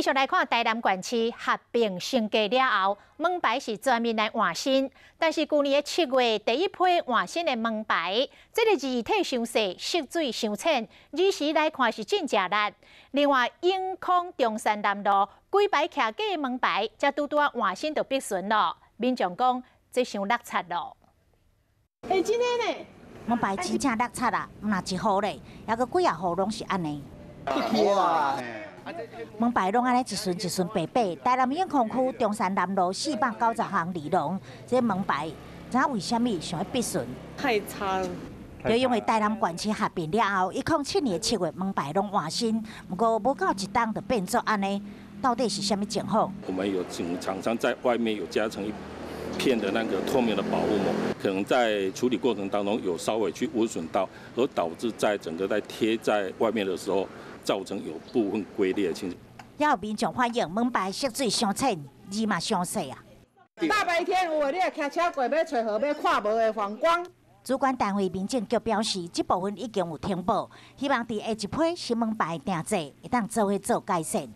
續來看台南縣市合併升格了後，門牌是全面來換新。但是舊年的7月，第一批換新的門牌，這个字體傷細，色水傷淺，爾時來看是真正力。另外，永康中山南路幾排徛架的門牌，才拄拄仔換新就煏損咯。民眾講，這傷落漆咯。欸，真的呢？門牌真正落漆啊，毋若一戶咧，猶閣幾仔戶攏是按呢。哇！門牌攏按呢一巡一巡白白，台南永康區中山南路490巷二廊，這門牌知影為啥物想欲煏損？太差了。就因為台南縣市合併了後，107年7月門牌攏換新，毋過無夠一冬就變做按呢，到底是啥物情況？我們有請廠商在外面有加成一片的那個透明的保護膜，可能在處理過程當中有稍微去污損到，而導致在整個在貼在外面的時候，造成有部分龜裂的情形。也有民眾反映，門牌色水傷淺，字嘛傷細啊。大白天有的你會騎車過欲揣號碼看無會反光。主管單位民政局表示，這部分已經有通報，希望佇下一批新門牌訂製會當做伙做改善。